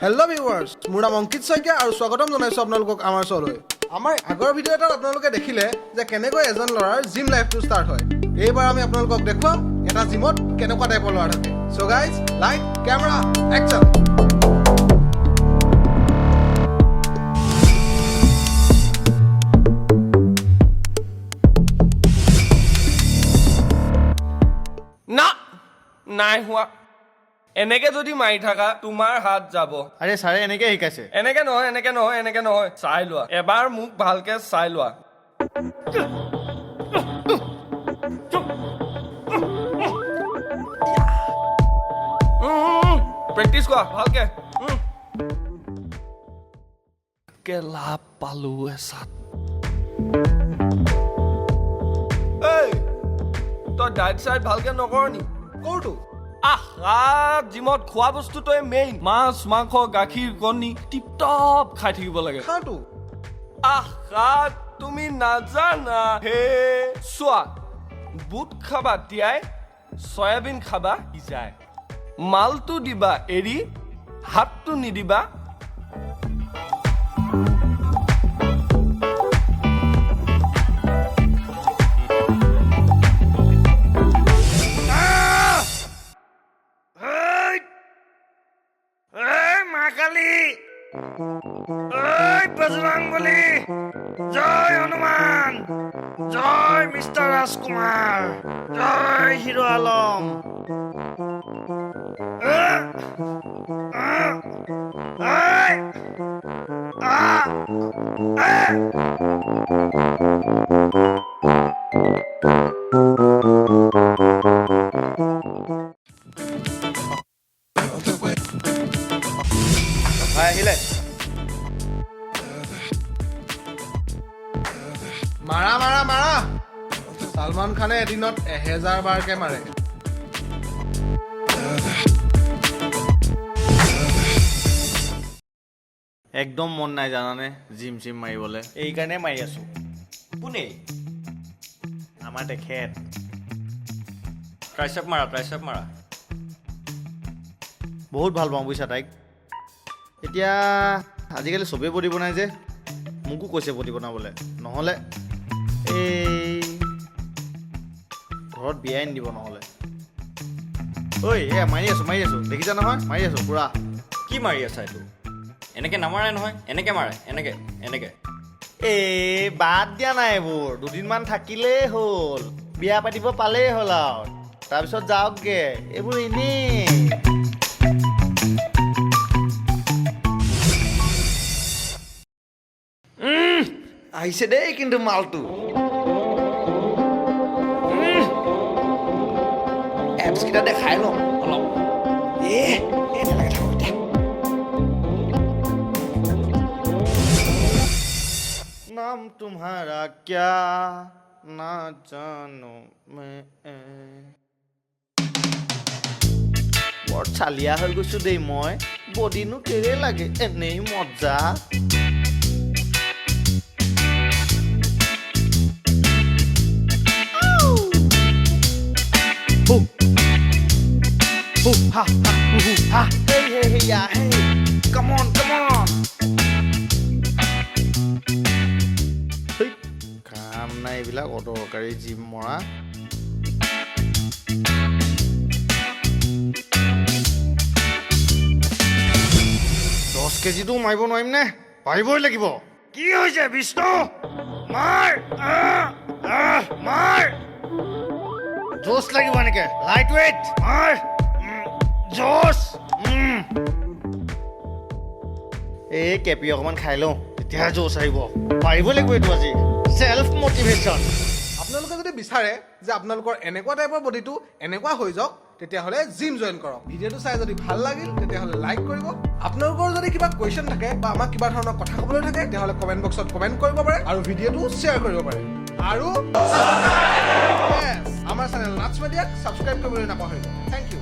Hello' viewers, মোৰ নাম অংকিত শইকীয়া আৰু স্বাগতম জনাইছোঁ আপোনালোকক আমাৰ শ্ব'লৈ। আমাৰ আগৰ ভিডিঅ' এটাত আপোনালোকে দেখিলে যে কেনেকৈ এজন ল'ৰাৰ জিম লাইফটো ষ্টাৰ্ট হয়। এইবাৰ আমি আপোনালোকক দেখুৱাম এটা জিমত কেনেকুৱা টাইপৰ ল'ৰা থাকে। So guys, light, camera, action. না, নাই হোৱা। এনেকে যদি মাৰি থাকা, তোমাৰ হাত যাব। আৰে ছাৰে এনেকে শিকাইছে। এনেকে নহয়, এনেকে নহয়, এনেকে নহয়। চাই লোৱা এবাৰ, মোক ভালকে চাই লোৱা। প্ৰেক্টিচ কৰা ভালকে। কেলা পালো এচাত। এই, তই ডাইট চাইট ভালকে নকৰ নি? কৰোঁতো। আহা, জিমত খোৱা বস্তুটোৱে মেইন। মাছ, মাংস, গাখীৰ, কণী টিপ টপ খাই থাকিব লাগে। খাওঁতো। আহা, তুমি নাজানা হে। চোৱা, বুট খাবা তিয়াই, চয়াবিন খাবা সিজাই, মালটো দিবা এৰি, হাতটো নিদিবা। মা কালী, ঐ বজৰং বলী, জয় হনুমান, জয় মিষ্টাৰ ৰাজকুমাৰ, জয় হিৰো আলম। আহ! আহ! ঐ! আহ! আহ! ভাই আহিলে। মাৰা মাৰা মাৰা। ছালমান খানে এদিনত 1000 বাৰকে মাৰে। একদম মন নাই জানানে জিম চিম মাৰিবলৈ, এইকাৰণে মাৰি আছো। কোনে? আমাৰ তেখেত। ট্ৰাইচেপ মাৰা, ট্ৰাইচেপ মাৰা। বহুত ভাল পাওঁ বুজিছা তাইক। এতিয়া আজিকালি চবেই বডি বনাই যে, মোকো কৈছে বডি বনাবলৈ, নহ'লে এই ঘৰত বিয়াই নিদিব নহ'লে। ঐ, এ মাৰি আছো, মাৰি আছো, দেখিছা নহয়, মাৰি আছো পুৰা। কি মাৰি আছা এইটো? এনেকে নামাৰে নহয়, এনেকে মাৰে, এনেকে এনেকে। এই বাদ দিয়া নাই এইবোৰ, দুদিনমান থাকিলেই হ'ল, বিয়া পাতিব পালেই হ'ল আৰু তাৰপিছত যাওকগে, এইবোৰ এনেই। আহিছে দেই কিন্তু মালটো। এপছকেইটা দেখাই লওঁ অলপ। এ এ নালাগে, থাকক এতিয়া। नाम तुम्हारा क्या ना जानो मैं। বৰ চালিয়া হৈ গৈছো দেই মই। বডিনো কেলে লাগে, এনেই মজা। হু হু হা হা হু হু হা, hey hey hey yeah hey, come on, come on. হেই, কাম নাই এইবিলাক অদৰকাৰী জিম মৰা। 10 কেজিটো মাৰিব নোৱাৰিম নে? পাৰিবই লাগিব। কি হৈছে বিষ্ণু? মাৰ, আহ, আহ, মাৰ। জোচ লাগিব এনেকে, লাইট ৱেইট। মাৰ, জোচ। এই কেপি অকণমান খাই লওঁ, তেতিয়াহে জোচ আহিব। পাৰিব লাগিব এইটো আজি, চেল্ফ মটিভেশ্যন। আপোনালোকে যদি বিচাৰে যে আপোনালোকৰ এনেকুৱা টাইপৰ বডিটো এনেকুৱা হৈ যাওক, তেতিয়াহ'লে জিম জইন কৰক। ভিডিঅ'টো চাই যদি ভাল লাগিল, তেতিয়াহ'লে লাইক কৰিব। আপোনালোকৰ যদি কিবা কুৱেশ্যন থাকে বা আমাক কিবা ধৰণৰ কথা ক'বলৈ থাকে, তেতিয়াহ'লে কমেণ্ট বক্সত কমেণ্ট কৰিব পাৰে আৰু ভিডিঅ'টো শ্বেয়াৰ কৰিব পাৰে। আৰু Yes, আমাৰ চেনেল নাটছ মিডিয়াক ছাবস্ক্ৰাইব কৰিবলৈ নাপাহৰিব। Thank you.